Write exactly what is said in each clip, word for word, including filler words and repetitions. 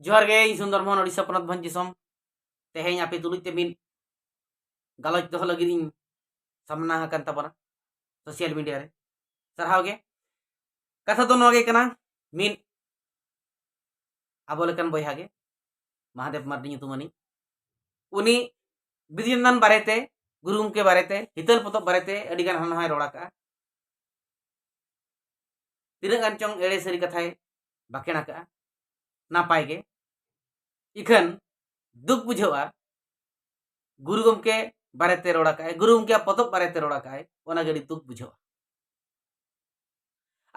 ᱡᱚᱦᱟᱨ ᱜᱮ, ᱤᱧ ᱥᱩᱱᱫᱚᱨ ᱢᱳᱦᱚᱱ, ᱳᱰᱤᱥᱟ ᱯᱚᱱᱚᱛ ᱵᱷᱚᱸᱡᱽ ᱫᱤᱥᱚᱢ᱾ ᱛᱮᱦᱮᱧ ᱟᱯᱮ ᱛᱩᱞᱩᱡ ᱛᱮ ᱢᱤᱫ ᱜᱟᱞᱚᱪ ᱫᱚᱦᱚ ᱞᱟᱹᱜᱤᱫ ᱤᱧ ᱥᱟᱢᱱᱟ ᱟᱠᱟᱱ ᱛᱟᱵᱚᱱᱟ ᱥᱳᱥᱟᱞ ᱢᱤᱰᱤᱭᱟ ᱨᱮ᱾ ᱥᱟᱨᱦᱟᱣ ᱜᱮ᱾ ᱠᱟᱛᱷᱟ ᱫᱚ ᱱᱚᱣᱟ ᱜᱮ ᱠᱟᱱᱟ, ᱢᱤᱫ ᱟᱵᱚ ᱞᱮᱠᱟᱱ ᱵᱚᱭᱦᱟ ᱜᱮ, ᱢᱟᱦᱟᱫᱮᱵ ᱢᱟᱨᱰᱤ ᱧᱩᱛᱩᱢᱟᱱᱤᱡ, ᱩᱱᱤ ᱵᱤᱫᱩ ᱪᱟᱸᱫᱟᱱ ᱵᱟᱨᱮᱛᱮ, ᱜᱩᱨᱩ ᱜᱚᱢᱠᱮ ᱵᱟᱨᱮᱛᱮ, ᱦᱤᱛᱟᱹᱞ ᱯᱚᱛᱚᱵ ᱵᱟᱨᱮᱛᱮ ᱟᱹᱰᱤ ᱜᱟᱱ ᱦᱟᱱᱟ ᱱᱟᱣᱟᱭ ᱨᱚᱲ ᱟᱠᱟᱜᱼᱟ᱾ ᱛᱤᱱᱟᱹᱜ ᱜᱟᱱ ᱪᱚᱝ ᱮᱲᱮ ᱥᱟᱹᱨᱤ ᱠᱟᱛᱷᱟᱭ ᱵᱟᱠᱷᱮᱲ ᱟᱠᱟᱜᱼᱟ, ᱱᱟᱯᱟᱭ ᱜᱮ᱾ ᱤᱠᱷᱟᱹᱱ ᱫᱩᱠ ᱵᱩᱡᱷᱟᱹᱜᱼᱟ, ᱜᱩᱨᱩ ᱜᱚᱢᱠᱮ ᱵᱟᱨᱮᱛᱮ ᱨᱚᱲ ᱟᱠᱟᱜᱼᱟᱭ, ᱜᱩᱨᱩ ᱜᱚᱢᱠᱮᱭᱟᱜ ᱯᱚᱛᱚᱵ ᱵᱟᱨᱮᱛᱮ ᱨᱚᱲ ᱟᱠᱟᱜᱼᱟᱭ, ᱚᱱᱟ ᱜᱮ ᱟᱹᱰᱤ ᱫᱩᱠ ᱵᱩᱡᱷᱟᱹᱜᱼᱟ᱾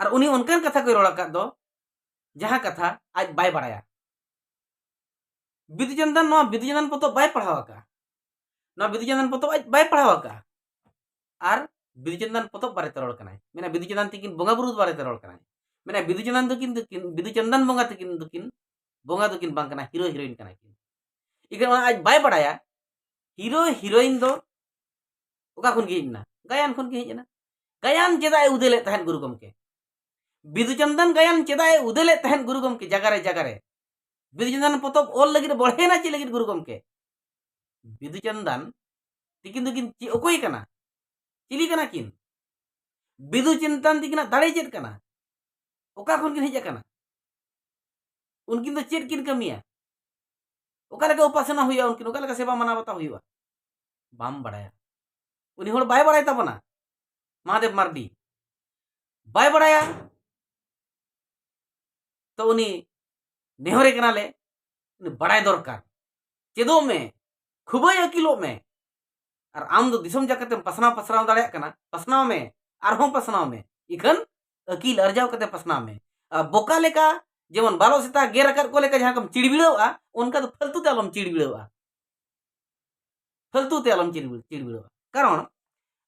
ᱟᱨ ᱩᱱᱤ ᱚᱱᱠᱟᱱ ᱠᱟᱛᱷᱟ ᱠᱚᱭ ᱨᱚᱲ ᱟᱠᱟᱫ ᱫᱚ, ᱡᱟᱦᱟᱸ ᱠᱟᱛᱷᱟ ᱟᱡ ᱵᱟᱭ ᱵᱟᱲᱟᱭᱟ᱾ ᱵᱤᱫᱩ ᱪᱟᱸᱫᱟᱱ ᱱᱚᱣᱟ ᱵᱤᱫᱩ ᱪᱟᱸᱫᱟᱱ ᱯᱚᱛᱚᱵ ᱵᱟᱭ ᱯᱟᱲᱦᱟᱣ ᱟᱠᱟᱫᱼᱟ᱾ ᱱᱚᱣᱟ ᱵᱤᱫᱩ ᱪᱟᱸᱫᱟᱱ ᱯᱚᱛᱚᱵ ᱟᱡ ᱵᱟᱭ ᱯᱟᱲᱦᱟᱣ ᱟᱠᱟᱫᱼᱟ᱾ ᱟᱨ ᱵᱤᱫᱩ ᱪᱟᱸᱫᱟᱱ ᱯᱚᱛᱚᱵ ᱵᱟᱨᱮᱛᱮ ᱨᱚᱲ ᱠᱟᱱᱟᱭ᱾ ᱢᱮᱱᱟ ᱵᱤᱫᱩ ᱪᱟᱸᱫᱟᱱ ᱛᱤᱠᱤᱱ ᱵᱚᱸᱜᱟ ᱵᱩᱨᱩ ᱵᱟᱨᱮᱛᱮ ᱨᱚᱲ ᱠᱟᱱᱟᱭ᱾ ᱢᱮᱱᱟ ᱵᱤᱫᱩ ᱪᱟᱸᱫᱟᱱ ᱫᱚᱠᱤᱱ, ᱫᱚᱠᱤᱱ, ᱵᱤᱫᱩ ᱪᱟᱸᱫᱟᱱ ᱵᱚᱸᱜᱟ ᱛᱤᱠᱤᱱ ᱫᱚᱠᱤᱱ ᱵᱚᱸᱜᱟ ᱫᱚᱠᱤᱱ ᱵᱟᱝ ᱠᱟᱱᱟ, ᱦᱤᱨᱳ ᱦᱤᱨᱳᱭᱤᱱ ᱠᱟᱱᱟ ᱠᱤᱱ᱾ ᱤᱠᱷᱟᱹᱱ ᱚᱱᱟ ᱟᱡ ᱵᱟᱭ ᱵᱟᱲᱟᱭᱟ, ᱦᱤᱨᱳ ᱦᱤᱨᱳᱭᱤᱱ ᱫᱚ ᱚᱠᱟ ᱠᱷᱚᱱ ᱜᱮ ᱦᱮᱡ ᱮᱱᱟ? ᱜᱟᱭᱟᱱ ᱠᱷᱚᱱ ᱜᱮ ᱦᱮᱡ ᱮᱱᱟ᱾ ᱜᱟᱭᱟᱱ ᱪᱮᱫᱟᱜ ᱮ ᱩᱫᱮᱞᱮᱫ ᱛᱟᱦᱮᱸᱫ ᱜᱩᱨᱩ ᱜᱚᱢᱠᱮ? ᱵᱤᱫᱩ ᱪᱟᱸᱫᱟᱱ ᱜᱟᱭᱟᱱ ᱪᱮᱫᱟᱜ ᱮ ᱩᱫᱮᱞᱮᱫ ᱛᱟᱦᱮᱸᱫ ᱜᱩᱨᱩ ᱜᱚᱢᱠᱮ ᱡᱟᱜᱟ ᱨᱮ ᱡᱟᱜᱟ ᱨᱮ? ᱵᱤᱫᱩ ᱪᱟᱸᱫᱟᱱ ᱯᱚᱛᱚᱵ ᱚᱞ ᱞᱟᱹᱜᱤᱫ ᱵᱚᱲᱦᱮᱱᱟ ᱪᱮᱫ ᱞᱟᱹᱜᱤᱫ ᱜᱩᱨᱩ ᱜᱚᱢᱠᱮ? ᱵᱤᱫᱩ ᱪᱟᱸᱫᱟᱱ ᱛᱤᱠᱤᱱ ᱫᱚᱠᱤᱱ ᱪᱮᱫ, ᱚᱠᱚᱭ ᱠᱟᱱᱟ? ᱪᱤᱞᱤ ᱠᱟᱱᱟ ᱠᱤᱱ? ᱵᱤᱫᱩ ᱪᱟᱸᱫᱟᱱ ᱛᱤᱠᱤᱱᱟᱜ ᱫᱟᱲᱮ ᱪᱮᱫ ᱠᱟᱱᱟ? ᱚᱠᱟ ᱠᱷᱚᱱ ᱠᱤᱱ ᱦᱮᱡ ᱟᱠᱟᱱᱟ? ᱩᱱᱠᱤᱱ ᱫᱚ ᱪᱮᱫ ᱠᱤᱱ ᱠᱟᱹᱢᱤᱭᱟ? ᱚᱠᱟ ᱞᱮᱠᱟ ᱩᱯᱟᱥᱚᱱᱟ ᱦᱩᱭᱩᱜᱼᱟ ᱩᱱᱠᱤᱱ? ᱚᱠᱟ ᱞᱮᱠᱟ ᱥᱮᱵᱟ ᱢᱟᱱᱟᱣ ᱵᱟᱛᱟᱣ ᱦᱩᱭᱩᱜᱼᱟ? ᱵᱟᱢ ᱵᱟᱲᱟᱭᱟ᱾ ᱩᱱᱤ ᱦᱚᱲ ᱵᱟᱭ ᱵᱟᱲᱟᱭ ᱛᱟᱵᱚᱱᱟ, ᱢᱟᱦᱟᱫᱮᱵ ᱢᱟᱨᱰᱤ ᱵᱟᱭ ᱵᱟᱲᱟᱭᱟ᱾ ᱛᱚ ᱩᱱᱤ ᱱᱮᱦᱚᱨᱮ ᱠᱟᱱᱟᱞᱮ, ᱩᱱᱤ ᱵᱟᱲᱟᱭ ᱫᱚᱨᱠᱟᱨ᱾ ᱪᱮᱫᱚᱜ ᱢᱮ, ᱠᱷᱩᱵᱟᱹᱭ ᱟᱹᱠᱤᱞᱚᱜ ᱢᱮ᱾ ᱟᱨ ᱟᱢ ᱫᱚ ᱫᱤᱥᱚᱢ ᱡᱟᱠᱟᱛᱮᱢ ᱯᱟᱥᱱᱟᱣ, ᱯᱟᱥᱱᱟᱣ ᱫᱟᱲᱮᱭᱟᱜ ᱠᱟᱱᱟ, ᱯᱟᱥᱱᱟᱣ ᱢᱮ, ᱟᱨᱦᱚᱸ ᱯᱟᱥᱱᱟᱣ ᱢᱮ᱾ ᱤᱠᱷᱟᱹᱱ ᱟᱹᱠᱤᱞ ᱟᱨᱡᱟᱣ ᱠᱟᱛᱮ ᱯᱟᱥᱱᱟᱣ ᱢᱮ᱾ ᱟᱨ ᱵᱚᱠᱟ ᱞᱮᱠᱟ, ᱡᱮᱢᱚᱱ ᱵᱟᱞᱚ ᱥᱮᱛᱟ ᱜᱮᱨ ᱟᱠᱟᱫ ᱠᱚ ᱞᱮᱠᱟ ᱡᱟᱦᱟᱸ ᱠᱚᱢ ᱪᱤᱲᱵᱤᱲᱟᱹᱣᱜᱼᱟ, ᱚᱱᱠᱟ ᱫᱚ ᱯᱷᱟᱹᱞᱛᱩ ᱛᱮ ᱟᱞᱚᱢ ᱪᱤᱲᱵᱤᱲᱟᱹᱣᱜᱼᱟ᱾ ᱯᱷᱟᱹᱞᱛᱩ ᱛᱮ ᱟᱞᱚᱢ ᱪᱤᱲᱵᱤᱲ-, ᱪᱤᱲᱵᱤᱲᱟᱹᱣᱜᱼᱟ᱾ ᱠᱟᱨᱚᱱ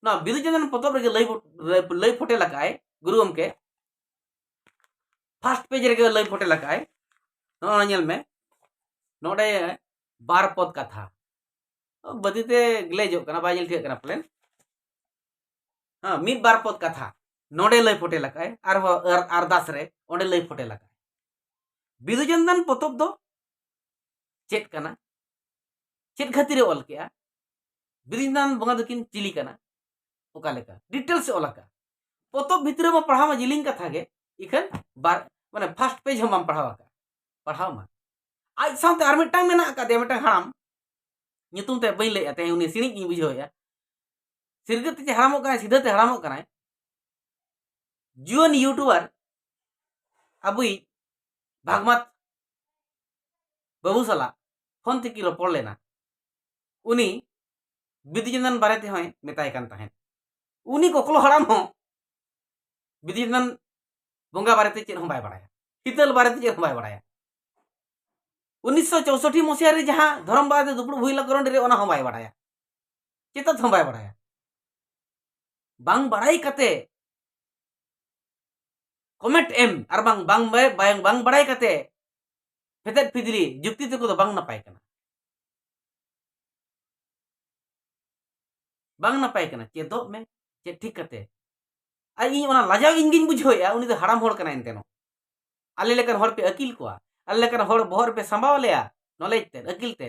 ᱱᱚᱣᱟ ᱵᱤᱫᱩ ᱪᱟᱸᱫᱟᱱ ᱯᱚᱛᱚᱵ ᱨᱮᱜᱮ ᱞᱟᱹᱭ ᱵᱚ-, ᱞᱟᱹᱭ ᱯᱷᱚᱴᱮ ᱞᱟᱠᱟᱜᱼᱟᱭ ᱜᱩᱨᱩ ᱜᱚᱢᱠᱮ, ᱯᱷᱟᱥᱴ ᱯᱮᱡᱽ ᱨᱮᱜᱮ ᱞᱟᱹᱭ ᱯᱷᱚᱴᱮ ᱞᱟᱠᱟᱜᱼᱟᱭ᱾ ᱱᱚᱜᱼᱚᱭ ᱧᱮᱞ ᱢᱮ, ᱱᱚᱰᱮ ᱵᱟᱨ ᱯᱚᱫ ᱠᱟᱛᱷᱟ, ᱵᱟᱹᱫᱤ ᱛᱮ ᱜᱞᱮᱡᱚᱜ ᱠᱟᱱᱟ, ᱵᱟᱭ ᱧᱮᱞ ᱴᱷᱤᱠᱟᱹᱜ ᱠᱟᱱᱟ ᱯᱟᱞᱮᱱ᱾ ᱦᱮᱸ, ᱢᱤᱫ ᱵᱟᱨ ᱯᱚᱫ ᱠᱟᱛᱷᱟ ᱱᱚᱰᱮ ᱞᱟᱹᱭ ᱯᱷᱚᱴᱮ ᱞᱟᱠᱟᱜᱼᱟᱭ, ᱟᱨᱦᱚᱸ ᱟᱨ-, ᱟᱨᱫᱟᱥ ᱨᱮ ᱚᱸᱰᱮ ᱞᱟᱹᱭ ᱯᱷᱚᱴᱮ ᱞᱟᱠᱟᱜᱼᱟᱭ᱾ ᱵᱤᱫᱩ ᱪᱟᱸᱫᱟᱱ ᱯᱚᱛᱚᱵ ᱫᱚ ᱪᱮᱫ ᱠᱟᱱᱟ, ᱪᱮᱫ ᱠᱷᱟᱹᱛᱤᱨᱮ ᱚᱞ ᱠᱮᱜᱼᱟ, ᱵᱤᱫᱩ ᱪᱟᱸᱫᱟᱱ ᱵᱚᱸᱜᱟ ᱫᱚᱠᱤᱱ ᱪᱤᱞᱤ ᱠᱟᱱᱟ, ᱚᱠᱟ ᱞᱮᱠᱟ ᱰᱤᱴᱮᱞᱥ ᱮ ᱚᱞ ᱟᱠᱟᱫᱼᱟ᱾ ᱯᱚᱛᱚᱵ ᱵᱷᱤᱛᱨᱤ ᱨᱮᱢᱟ ᱯᱟᱲᱦᱟᱣ ᱢᱟ ᱡᱤᱞᱤᱧ ᱠᱟᱛᱷᱟ ᱜᱮ, ᱤᱠᱷᱟᱹᱱ ᱵᱟᱨ ᱢᱟᱱᱮ ᱯᱷᱟᱥᱴ ᱯᱮᱡᱽ ᱦᱚᱸ ᱵᱟᱢ ᱯᱟᱲᱦᱟᱣ ᱟᱠᱟᱫᱼᱟ᱾ ᱯᱟᱲᱦᱟᱣ ᱢᱟ᱾ ᱟᱡ ᱥᱟᱶᱛᱮ ᱟᱨ ᱢᱤᱫᱴᱟᱝ ᱢᱮᱱᱟᱜ ᱟᱠᱟᱫᱮᱭᱟ, ᱢᱤᱫᱴᱟᱝ ᱦᱟᱲᱟᱢ, ᱧᱩᱛᱩᱢ ᱛᱮ ᱵᱟᱹᱧ ᱞᱟᱹᱭᱮᱫᱼᱟ, ᱛᱮᱦᱮᱧ ᱩᱱᱤ ᱥᱤᱬᱤᱡ ᱜᱤᱧ ᱵᱩᱡᱷᱟᱹᱣᱮᱫᱼᱟ᱾ ᱥᱤᱨᱜᱟᱹ ᱛᱮ ᱪᱮ ᱦᱟᱲᱟᱢᱚᱜ ᱠᱟᱱᱟᱭ, ᱥᱤᱫᱷᱟᱹ ᱛᱮ ᱦᱟᱲᱟᱢᱚᱜ ᱠᱟᱱᱟᱭ᱾ ᱡᱩᱣᱟᱹᱱ ᱭᱩᱴᱩᱵᱟᱨ ᱟᱵᱚᱭᱤᱡ ᱵᱷᱟᱜᱽᱢᱟᱛ ᱵᱟᱹᱵᱩ ᱥᱟᱞᱟᱜ ᱯᱷᱳᱱ ᱛᱮᱠᱤᱱ ᱨᱚᱯᱚᱲ ᱞᱮᱱᱟ᱾ ᱩᱱᱤ ᱵᱤᱫᱩ ᱪᱟᱸᱫᱟᱱ ᱵᱟᱨᱮ ᱛᱮᱦᱚᱸᱭ ᱢᱮᱛᱟᱭ ᱠᱟᱱ ᱛᱟᱦᱮᱸᱫ᱾ ᱩᱱᱤ ᱠᱚᱠᱞᱚ ᱦᱟᱲᱟᱢ ᱦᱚᱸ ᱵᱤᱫᱩ ᱪᱟᱸᱫᱟᱱ ᱵᱚᱸᱜᱟ ᱵᱟᱨᱮᱛᱮ ᱪᱮᱫ ᱦᱚᱸ ᱵᱟᱭ ᱵᱟᱲᱟᱭᱟ, ᱦᱤᱛᱟᱹᱞ ᱵᱟᱨᱮᱛᱮ ᱪᱮᱫ ᱦᱚᱸ ᱵᱟᱭ ᱵᱟᱲᱟᱭᱟ᱾ ᱩᱱᱤᱥᱥᱚ ᱪᱳᱥᱚᱴᱴᱤ ᱢᱚᱥᱤᱦᱟ ᱨᱮ ᱡᱟᱦᱟᱸ ᱫᱷᱚᱨᱚᱢ ᱵᱟᱨᱮᱛᱮ ᱫᱩᱯᱲᱩᱵ ᱦᱩᱭ ᱞᱮᱱᱟ ᱠᱚᱨᱚᱱᱰᱤ ᱨᱮ, ᱚᱱᱟ ᱦᱚᱸ ᱵᱟᱭ ᱵᱟᱲᱟᱭᱟ, ᱪᱮᱛᱟᱛ ᱦᱚᱸ ᱵᱟᱭ ᱵᱟᱲᱟᱭᱟ᱾ ᱵᱟᱝ ᱵᱟᱲᱟᱭ ᱠᱟᱛᱮ ᱠᱚᱢᱮᱱᱴ ᱮᱢ ᱟᱨ ᱵᱟᱝ ᱵᱟᱝ ᱵᱟᱭ- ᱵᱟᱝ ᱵᱟᱝ ᱵᱟᱲᱟᱭ ᱠᱟᱛᱮ ᱯᱷᱮᱛᱮᱫ ᱯᱷᱤᱫᱽᱞᱤ ᱡᱩᱠᱛᱤ ᱛᱮᱠᱚ ᱫᱚ ᱵᱟᱝ ᱱᱟᱯᱟᱭ ᱠᱟᱱᱟ᱾ ᱵᱟᱝ ᱱᱟᱯᱟᱭ ᱠᱟᱱᱟ᱾ ᱪᱮᱫᱚᱜ ᱢᱮ, ᱪᱮᱫ ᱴᱷᱤᱠ ᱠᱟᱛᱮ᱾ ᱟᱨ ᱤᱧ ᱚᱱᱟ ᱞᱟᱡᱟᱣ ᱤᱧ ᱜᱤᱧ ᱵᱩᱡᱷᱟᱹᱣᱮᱫᱼᱟ, ᱩᱱᱤ ᱫᱚ ᱦᱟᱲᱟᱢ ᱦᱚᱲ ᱠᱟᱱᱟᱭ ᱮᱱᱛᱮ ᱱᱚ᱾ ᱟᱞᱮ ᱞᱮᱠᱟᱱ ᱦᱚᱲ ᱯᱮ ᱟᱹᱠᱤᱞ ᱠᱚᱣᱟ, ᱟᱞᱮ ᱞᱮᱠᱟᱱ ᱦᱚᱲ ᱵᱚᱦᱚᱜ ᱨᱮᱯᱮ ᱥᱟᱢᱵᱟᱣ ᱞᱮᱭᱟ ᱱᱚᱞᱮᱡᱽ ᱛᱮ, ᱟᱹᱠᱤᱞ ᱛᱮ᱾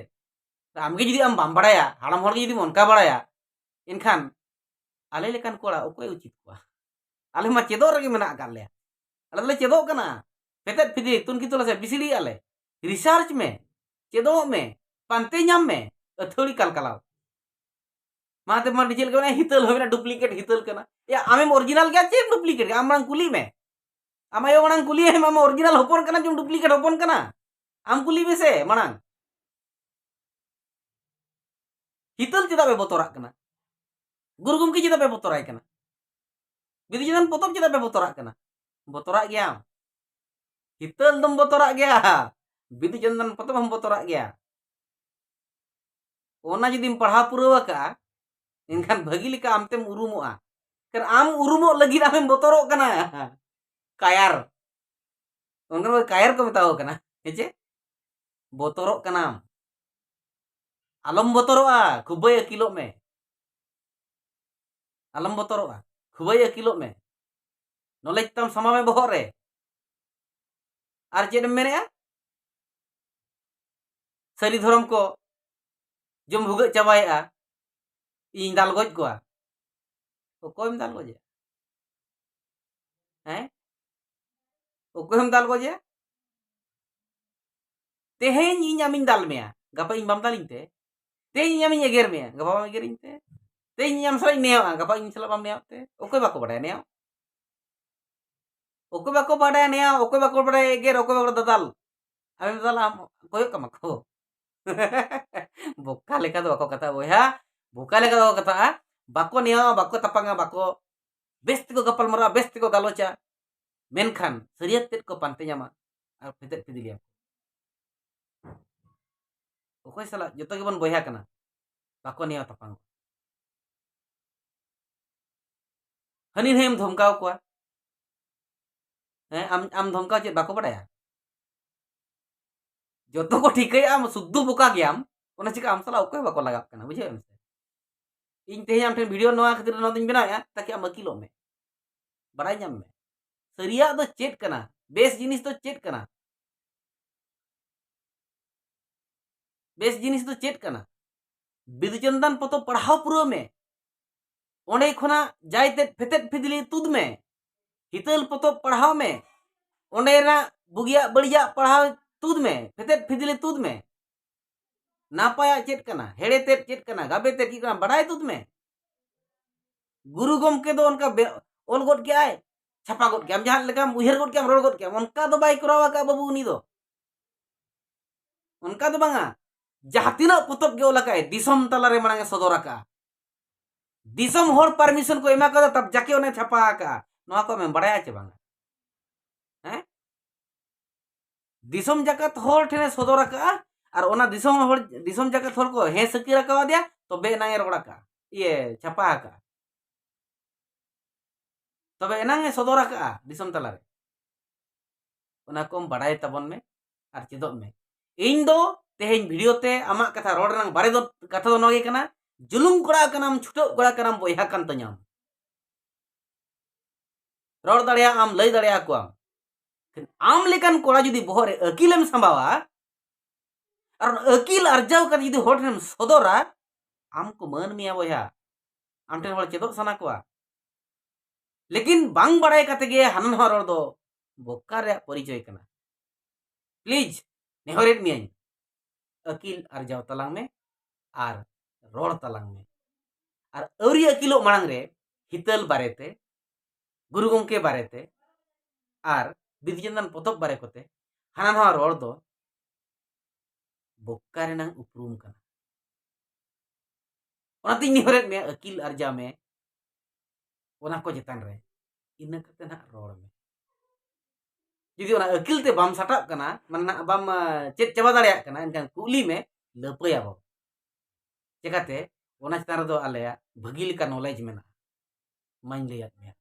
ᱟᱢ ᱜᱮ ᱡᱩᱫᱤ ᱟᱢ ᱵᱟᱢ ᱵᱟᱲᱟᱭᱟ, ᱦᱟᱲᱟᱢ ᱦᱚᱲ ᱜᱮ ᱡᱩᱫᱤᱢ ᱚᱱᱠᱟ ᱵᱟᱲᱟᱭᱟ, ᱮᱱᱠᱷᱟᱱ ᱟᱞᱮ ᱞᱮᱠᱟᱱ ᱠᱚᱲᱟ ᱚᱠᱚᱭ ᱩᱪᱤᱛ ᱠᱚᱣᱟ? ᱟᱞᱮ ᱢᱟ ᱪᱮᱫᱚᱜ ᱨᱮᱜᱮ ᱢᱮᱱᱟᱜ ᱟᱠᱟᱫ ᱞᱮᱭᱟ᱾ ᱟᱞᱮ ᱫᱚᱞᱮ ᱪᱮᱫᱚᱜ ᱠᱟᱱᱟ᱾ ᱯᱷᱮᱛᱮᱫ ᱯᱷᱤᱫᱤ, ᱛᱩᱱᱠᱷᱤ ᱛᱚᱞᱟᱥ ᱮ, ᱵᱤᱥᱲᱤᱭᱮᱫᱼᱟ ᱞᱮ᱾ ᱨᱤᱥᱟᱨᱪ ᱢᱮ, ᱪᱮᱫᱚᱜ ᱢᱮ, ᱯᱟᱱᱛᱮ ᱧᱟᱢ ᱢᱮ᱾ ᱟᱹᱛᱷᱟᱹᱲᱤ ᱠᱟᱞᱠᱟᱞᱟᱣ᱾ ᱢᱟ ᱛᱮ ᱢᱟ ᱪᱮᱫ ᱞᱮᱠᱟ ᱢᱮᱱᱟ, ᱦᱤᱛᱟᱹᱞ ᱦᱚᱸ ᱢᱮᱱᱟ, ᱰᱩᱯᱞᱤᱠᱮᱴ ᱦᱤᱛᱟᱹᱞ ᱠᱟᱱᱟ᱾ ᱭᱟ, ᱟᱢᱮᱢ ᱚᱨᱤᱡᱤᱱᱟᱞ ᱜᱮᱭᱟ ᱪᱮ ᱰᱩᱯᱞᱤᱠᱮᱴ ᱜᱮᱭᱟ? ᱟᱢ ᱢᱟᱲᱟᱝ ᱠᱩᱞᱤ ᱢᱮ᱾ ᱟᱢ ᱟᱭᱳ ᱢᱟᱲᱟᱝ ᱠᱩᱞᱤᱭᱮᱢ, ᱟᱢ ᱚᱨᱤᱡᱤᱱᱟᱞ ᱦᱚᱯᱚᱱ ᱠᱟᱱᱟ ᱪᱮᱢ ᱰᱩᱯᱞᱤᱠᱮᱴ ᱦᱚᱯᱚᱱ ᱠᱟᱱᱟ? ᱟᱢ ᱠᱩᱞᱤ ᱢᱮᱥᱮ ᱢᱟᱲᱟᱝ᱾ ᱦᱤᱛᱟᱹᱞ ᱪᱮᱫᱟᱜ ᱯᱮ ᱵᱚᱛᱚᱨᱟᱜ ᱠᱟᱱᱟ? ᱜᱩᱨᱩ ᱜᱚᱢᱠᱮ ᱪᱮᱫᱟᱜ ᱯᱮ ᱵᱚᱛᱚᱨᱟᱭ ᱠᱟᱱᱟ? ᱵᱤᱫᱩ ᱪᱟᱸᱫᱟᱱ ᱯᱚᱛᱚᱵ ᱪᱮᱫᱟᱜ ᱯᱮ ᱵᱚᱛᱚᱨᱟᱜ ᱠᱟᱱᱟ? ᱵᱚᱛᱚᱨᱟᱜ ᱜᱮᱭᱟᱢ᱾ ᱦᱤᱛᱟᱹᱞ ᱫᱚᱢ ᱵᱚᱛᱚᱨᱟᱜ ᱜᱮᱭᱟ, ᱵᱤᱫᱩ ᱪᱟᱸᱫᱟᱱ ᱯᱚᱛᱚᱵ ᱦᱚᱸᱢ ᱵᱚᱛᱚᱨᱟᱜ ᱜᱮᱭᱟ᱾ ᱚᱱᱟ ᱡᱩᱫᱤᱢ ᱯᱟᱲᱦᱟᱣ ᱯᱩᱨᱟᱹᱣ ᱟᱠᱟᱜᱼᱟ, ᱮᱱᱠᱷᱟᱱ ᱵᱷᱟᱹᱜᱤ ᱞᱮᱠᱟ ᱟᱢᱛᱮᱢ ᱩᱨᱩᱢᱚᱜᱼᱟ᱾ ᱠᱟᱨᱚᱱ ᱟᱢ ᱩᱨᱩᱢᱚᱜ ᱞᱟᱹᱜᱤᱫ ᱟᱢᱮᱢ ᱵᱚᱛᱚᱨᱚᱜ ᱠᱟᱱᱟ᱾ ᱠᱟᱭᱟᱨ, ᱚᱱᱟ ᱠᱟᱭᱟᱨ ᱠᱚ ᱢᱮᱛᱟᱣ ᱠᱟᱱᱟ, ᱦᱮᱸ ᱪᱮ? ᱵᱚᱛᱚᱨᱚᱜ ᱠᱟᱱᱟᱢ᱾ ᱟᱞᱚᱢ ᱵᱚᱛᱚᱨᱚᱜᱼᱟ, ᱠᱷᱩᱵᱟᱹᱭ ᱟᱹᱠᱤᱞᱚᱜ ᱢᱮ᱾ ᱟᱞᱚᱢ ᱵᱚᱛᱚᱨᱚᱜᱼᱟ, ᱠᱷᱩᱵᱟᱹᱭ ᱟᱹᱠᱤᱞᱚᱜ ᱢᱮ᱾ ᱱᱚᱞᱮᱡᱽ ᱛᱟᱢ ᱥᱟᱢᱟᱣ ᱢᱮ ᱵᱚᱦᱚᱜ ᱨᱮ᱾ ᱟᱨ ᱪᱮᱫ ᱮᱢ ᱢᱮᱱᱮᱜᱼᱟ? ᱥᱟᱹᱨᱤ ᱫᱷᱚᱨᱚᱢ ᱠᱚ ᱡᱚᱢ ᱵᱷᱩᱜᱟᱹᱜ ᱪᱟᱵᱟᱭᱮᱫᱼᱟ, ᱤᱧ ᱫᱟᱞ ᱜᱚᱡ ᱠᱚᱣᱟ᱾ ᱚᱠᱚᱭᱮᱢ ᱫᱟᱞ ᱜᱚᱡᱮᱭᱟ? ᱦᱮᱸ? ᱚᱠᱚᱭᱮᱢ ᱫᱟᱞ ᱜᱚᱡᱮᱭᱟ? ᱛᱮᱦᱮᱧ ᱤᱧ ᱟᱢᱤᱧ ᱫᱟᱞ ᱢᱮᱭᱟ, ᱜᱟᱯᱟ ᱤᱧ ᱵᱟᱢ ᱫᱟᱞᱤᱧ ᱛᱮ? ᱛᱮᱦᱮᱧ ᱤᱧ ᱟᱢᱤᱧ ᱮᱜᱮᱨ ᱢᱮᱭᱟ, ᱜᱟᱯᱟ ᱵᱟᱢ ᱮᱜᱮᱨᱤᱧ ᱛᱮ? ᱛᱮᱦᱮᱧ ᱤᱧ ᱟᱢ ᱥᱟᱞᱟᱜ ᱤᱧ ᱱᱮᱭᱟᱣᱟ, ᱜᱟᱯᱟ ᱤᱧ ᱥᱟᱞᱟᱜ ᱵᱟᱢ ᱱᱮᱭᱟᱣ ᱛᱮ? ᱚᱠᱚᱭ ᱵᱟᱠᱚ ᱵᱟᱰᱟᱭᱟ ᱱᱮᱭᱟᱣ? ᱚᱠᱚᱭ ᱵᱟᱠᱚ ᱵᱟᱰᱟᱭᱟ ᱱᱮᱭᱟᱣ, ᱚᱠᱚᱭ ᱵᱟᱠᱚ ᱵᱟᱰᱟᱭᱟ ᱮᱜᱮᱨ, ᱚᱠᱚᱭ ᱵᱟᱠᱚ ᱵᱟᱰᱟᱭᱟ ᱫᱟᱫᱟᱞ? ᱟᱢᱮᱢ ᱫᱟᱫᱟᱞᱟ, ᱟᱢ ᱠᱚᱭᱚᱜ ᱠᱟᱢᱟ ᱠᱚ᱾ ᱵᱚᱠᱟ ᱞᱮᱠᱟ ᱫᱚ ᱵᱟᱠᱚ ᱠᱟᱛᱷᱟᱜᱼᱟ ᱵᱚᱭᱦᱟ, ᱵᱚᱠᱟ ᱞᱮᱠᱟ ᱫᱚ ᱵᱟᱠᱚ ᱠᱟᱛᱷᱟᱜᱼᱟ᱾ ᱵᱟᱠᱚ ᱱᱮᱭᱟᱣᱟ, ᱵᱟᱠᱚ ᱛᱟᱯᱟᱝᱟ, ᱵᱟᱠᱚ, ᱵᱮᱥ ᱛᱮᱠᱚ ᱜᱟᱯᱟᱞ ᱢᱟᱨᱟᱣᱟ, ᱵᱮᱥ ᱛᱮᱠᱚ ᱜᱟᱞᱚᱪᱟ᱾ ᱢᱮᱱᱠᱷᱟᱱ ᱥᱟᱹᱨᱤᱭᱟᱹᱛ ᱛᱮᱫ ᱠᱚ ᱯᱟᱱᱛᱮ ᱧᱟᱢᱟ ᱟᱨ ᱯᱷᱮᱛᱮᱫ ᱯᱷᱤᱫᱤᱞᱤᱭᱟ᱾ ᱚᱠᱚᱭ ᱥᱟᱞᱟᱜ? ᱡᱚᱛᱚ ᱜᱮᱵᱚᱱ ᱵᱚᱭᱦᱟ ᱠᱟᱱᱟ, ᱵᱟᱠᱚ ᱱᱮᱭᱟᱣ ᱛᱟᱯᱟᱢ᱾ ᱦᱟᱹᱱᱤ ᱱᱟᱹᱭᱮᱢ ᱫᱷᱚᱢᱠᱟᱣ ᱠᱚᱣᱟ᱾ ᱦᱮᱸ, ᱟᱢ, ᱟᱢ ᱫᱷᱚᱢᱠᱟᱣ ᱪᱮᱫ ᱵᱟᱠᱚ ᱵᱟᱰᱟᱭᱟ? ᱡᱚᱛᱚ ᱠᱚ ᱴᱷᱤᱠᱟᱹᱭᱟ ᱟᱢ ᱥᱩᱫᱽᱫᱷᱩ ᱵᱚᱠᱟ ᱜᱮᱭᱟᱢ, ᱚᱱᱟ ᱪᱤᱠᱟ ᱟᱢ ᱥᱟᱞᱟᱜ ᱚᱠᱚᱭ ᱵᱟᱠᱚ ᱞᱟᱜᱟᱜ ᱠᱟᱱᱟ, ᱵᱩᱡᱷᱟᱹᱣ ᱮᱢ ᱥᱮ? ᱤᱧ ᱛᱮᱦᱮᱧ ᱟᱢ ᱴᱷᱮᱱ ᱵᱷᱤᱰᱤᱭᱳ ᱱᱚᱣᱟ ᱠᱷᱟᱹᱛᱤᱨ ᱱᱚᱣᱟ ᱫᱚᱧ ᱵᱮᱱᱟᱣᱮᱫᱼᱟ, ᱛᱟᱠᱤ ᱟᱢ ᱟᱹᱠᱤᱞᱚᱜ ᱢᱮ, ᱵᱟᱲᱟᱭ ᱧᱟᱢ ᱢᱮ ᱥᱟᱹᱨᱤᱭᱟᱜ ᱫᱚ ᱪᱮᱫ ᱠᱟᱱᱟ, ᱵᱮᱥ ᱡᱤᱱᱤᱥ ᱫᱚ ᱪᱮᱫ ᱠᱟᱱᱟ᱾ ᱵᱮᱥ ᱡᱤᱱᱤᱥ ᱫᱚ ᱪᱮᱫ ᱠᱟᱱᱟ? ᱵᱤᱫᱩ ᱪᱟᱸᱫᱟᱱ ᱯᱚᱛᱚᱵ ᱯᱟᱲᱦᱟᱣ ᱯᱩᱨᱟᱹᱣ ᱢᱮ᱾ ᱚᱸᱰᱮ ᱠᱷᱚᱱᱟᱜ ᱡᱟᱭ ᱛᱮᱫ ᱯᱷᱮᱛᱮᱫ ᱯᱷᱤᱫᱽᱞᱤ ᱛᱩᱫ ᱢᱮ᱾ ᱦᱤᱛᱟᱹᱞ ᱯᱚᱛᱚᱵ ᱯᱟᱲᱦᱟᱣ ᱢᱮ᱾ ᱚᱸᱰᱮᱱᱟᱜ ᱵᱩᱜᱤᱭᱟᱜ ᱵᱟᱹᱲᱤᱡᱟᱜ ᱯᱟᱲᱦᱟᱣ ᱛᱩᱫ ᱢᱮ, ᱯᱷᱮᱛᱮᱫ ᱯᱷᱤᱫᱽᱞᱤ ᱛᱩᱫ ᱢᱮ᱾ ᱱᱟᱯᱟᱭᱟᱜ ᱪᱮᱫ ᱠᱟᱱᱟ, ᱦᱮᱲᱮ ᱛᱮᱫ ᱪᱮᱫ ᱠᱟᱱᱟ, ᱜᱟᱵᱮ ᱛᱮᱫ ᱪᱮᱫ ᱠᱟᱱᱟ, ᱵᱟᱰᱟᱭ ᱛᱩᱫ ᱢᱮ᱾ ᱜᱩᱨᱩ ᱜᱚᱢᱠᱮ ᱫᱚ ᱚᱱᱠᱟ ᱵᱮ-, ᱚᱞ ᱜᱚᱫ ᱠᱮᱜᱼᱟᱭ, ᱪᱷᱟᱯᱟ ᱜᱚᱫ ᱠᱮᱜᱼᱟᱢ, ᱡᱟᱦᱟᱸ ᱞᱮᱠᱟᱢ ᱩᱭᱦᱟᱹᱨ ᱜᱚᱫ ᱠᱮᱜᱼᱟᱢ, ᱨᱚᱲ ᱜᱚᱫ ᱠᱮᱜᱼᱟᱢ, ᱚᱱᱠᱟ ᱫᱚ ᱵᱟᱭ ᱠᱚᱨᱟᱣ ᱟᱠᱟᱫᱼᱟ ᱵᱟᱹᱵᱩ ᱩᱱᱤ ᱫᱚ᱾ ᱚᱱᱠᱟ ᱫᱚ ᱵᱟᱝᱟ, ᱡᱟᱦᱟᱸ ᱛᱤᱱᱟᱹᱜ ᱯᱚᱛᱚᱵ ᱜᱮ ᱚᱞ ᱟᱠᱟᱫᱼᱟᱭ, ᱫᱤᱥᱚᱢ ᱛᱟᱞᱟᱨᱮ ᱢᱟᱲᱟᱝ ᱮ ᱥᱚᱫᱚᱨ ᱟᱠᱟᱫᱼᱟ᱾ ᱫᱤᱥᱚᱢ ᱦᱚᱲ ᱯᱟᱨᱢᱤᱥᱚᱱ ᱠᱚ ᱮᱢᱟ ᱠᱟᱫᱟ, ᱛᱟᱵ ᱡᱟᱠᱮ ᱚᱱᱮ ᱪᱷᱟᱯᱟ ᱟᱠᱟᱫᱼᱟ᱾ ᱱᱚᱣᱟ ᱠᱚ ᱟᱢᱮᱢ ᱵᱟᱲᱟᱭᱟ ᱪᱮ ᱵᱟᱝᱟ? ᱦᱮᱸ? ᱫᱤᱥᱚᱢ ᱡᱟᱠᱟᱛ ᱦᱚᱲ ᱴᱷᱮᱱᱮ ᱥᱚᱫᱚᱨ ᱟᱠᱟᱫᱼᱟ, ᱟᱨ ᱚᱱᱟ ᱫᱤᱥᱚᱢ ᱦᱚᱲ, ᱫᱤᱥᱚᱢ ᱡᱟᱠᱟᱛ ᱦᱚᱲ ᱠᱚ ᱦᱮᱸ ᱥᱟᱹᱠᱤᱨ ᱟᱠᱟᱣᱟᱫᱮᱭᱟ, ᱛᱚᱵᱮ ᱮᱱᱟᱝ ᱮ ᱨᱚᱲ ᱟᱠᱟᱫᱼᱟ, ᱤᱭᱟᱹ, ᱪᱷᱟᱯᱟ ᱟᱠᱟᱫᱼᱟ᱾ ᱛᱚᱵᱮ ᱮᱱᱟᱝ ᱮ ᱥᱚᱫᱚᱨ ᱟᱠᱟᱫᱼᱟ ᱫᱤᱥᱚᱢ ᱛᱟᱞᱟᱨᱮ᱾ ᱚᱱᱟ ᱠᱚᱢ ᱵᱟᱲᱟᱭ ᱛᱟᱵᱚᱱ ᱢᱮ ᱟᱨ ᱪᱮᱫᱚᱜ ᱢᱮ᱾ ᱤᱧ ᱫᱚ ᱛᱮᱦᱮᱧ ᱵᱷᱤᱰᱤᱭᱳ ᱛᱮ ᱟᱢᱟᱜ ᱠᱟᱛᱷᱟ ᱨᱚᱲ ᱨᱮᱱᱟᱜ ᱵᱟᱨᱮ ᱫᱚ, ᱠᱟᱛᱷᱟ ᱫᱚ ᱱᱚᱣᱟ ᱜᱮ ᱠᱟᱱᱟ, ᱡᱩᱞᱩᱢ ᱠᱚᱲᱟ ᱠᱟᱱᱟᱢ, ᱪᱷᱩᱴᱟᱹᱣ ᱠᱚᱲᱟ ᱠᱟᱱᱟᱢ, ᱵᱚᱭᱦᱟ ᱠᱟᱱ ᱛᱟᱹᱧᱟᱢ᱾ ᱨᱚᱲ ᱫᱟᱲᱮᱭᱟᱜ ᱟᱢ, ᱞᱟᱹᱭ ᱫᱟᱲᱮᱭᱟᱠᱚᱣᱟᱢ᱾ ᱟᱢ ᱞᱮᱠᱟᱱ ᱠᱚᱲᱟ ᱡᱩᱫᱤ ᱵᱚᱦᱚᱜ ᱨᱮ ᱟᱹᱠᱤᱞᱮᱢ ᱥᱟᱢᱵᱟᱣᱟ, ᱟᱨ ᱚᱱᱟ ᱟᱹᱠᱤᱞ ᱟᱨᱡᱟᱣ ᱠᱟᱛᱮ ᱡᱩᱫᱤ ᱦᱚᱲ ᱴᱷᱮᱱ ᱥᱚᱫᱚᱨᱟ, ᱟᱢ ᱠᱚ ᱢᱟᱹᱱ ᱢᱮᱭᱟ ᱵᱚᱭᱦᱟ, ᱟᱢ ᱴᱷᱮᱱ ᱦᱚᱲ ᱪᱮᱫᱚᱜ ᱥᱟᱱᱟ ᱠᱚᱣᱟ᱾ ᱞᱮᱠᱤᱱ ᱵᱟᱝ ᱵᱟᱲᱟᱭ ᱠᱟᱛᱮ ᱜᱮ ᱦᱟᱱᱟ ᱱᱚᱣᱟ ᱨᱚᱲ ᱫᱚ ᱵᱚᱠᱟ ᱨᱮᱭᱟᱜ ᱯᱚᱨᱤᱪᱚᱭ ᱠᱟᱱᱟ᱾ ᱯᱞᱤᱡᱽ, ᱱᱮᱦᱚᱨᱮᱫ ᱢᱤᱭᱟᱹᱧ, ᱟᱹᱠᱤᱞ ᱟᱨᱡᱟᱣ ᱛᱟᱞᱟᱝ ᱢᱮ ᱟᱨ ᱨᱚᱲ ᱛᱟᱞᱟᱝ ᱢᱮ᱾ ᱟᱨ ᱟᱹᱣᱨᱤ ᱟᱹᱠᱤᱞᱚᱜ ᱢᱟᱲᱟᱝ ᱨᱮ ᱦᱤᱛᱟᱹᱞ ᱵᱟᱨᱮᱛᱮ, ᱜᱩᱨᱩ ᱜᱚᱢᱠᱮ ᱵᱟᱨᱮᱛᱮ ᱟᱨ ᱵᱤᱫᱩ ᱪᱟᱸᱫᱟᱱ ᱯᱚᱛᱚᱵ ᱵᱟᱨᱮ ᱠᱚᱛᱮ ᱦᱟᱱᱟ ᱱᱟᱣᱟ ᱨᱚᱲ ᱫᱚ ᱵᱚᱠᱟ ᱨᱮᱱᱟᱝ ᱩᱯᱨᱩᱢ ᱠᱟᱱᱟ᱾ ᱚᱱᱟᱛᱤᱧ ᱱᱮᱦᱚᱨᱮᱫ ᱢᱮᱭᱟ, ᱟᱹᱠᱤᱞ ᱟᱨᱡᱟᱣ ᱢᱮ ᱚᱱᱟ ᱠᱚ ᱪᱮᱛᱟᱱ ᱨᱮ, ᱤᱱᱟᱹ ᱠᱟᱛᱮ ᱱᱟᱦᱟᱜ ᱨᱚᱲ ᱢᱮ᱾ ᱡᱩᱫᱤ ᱚᱱᱟ ᱟᱹᱠᱤᱞ ᱛᱮ ᱵᱟᱢ ᱥᱟᱴᱟᱜ ᱠᱟᱱᱟ, ᱢᱟᱱᱮ ᱱᱟᱦᱟᱜ ᱵᱟᱢ ᱪᱮᱫ ᱪᱟᱵᱟ ᱫᱟᱲᱮᱭᱟᱜ ᱠᱟᱱᱟ, ᱮᱱᱠᱷᱟᱱ ᱠᱩᱞᱤ ᱢᱮ, ᱞᱟᱹᱯᱟᱹᱭᱟᱵᱚ᱾ ᱪᱮᱠᱟᱛᱮ? ᱚᱱᱟ ᱪᱮᱛᱟᱱ ᱨᱮᱫᱚ ᱟᱞᱮᱭᱟᱜ ᱵᱷᱟᱹᱜᱤ ᱞᱮᱠᱟ ᱱᱚᱞᱮᱡᱽ ᱢᱮᱱᱟᱜᱼᱟ᱾ ᱢᱟᱧ ᱞᱟᱹᱭᱟᱫ ᱢᱮᱭᱟ,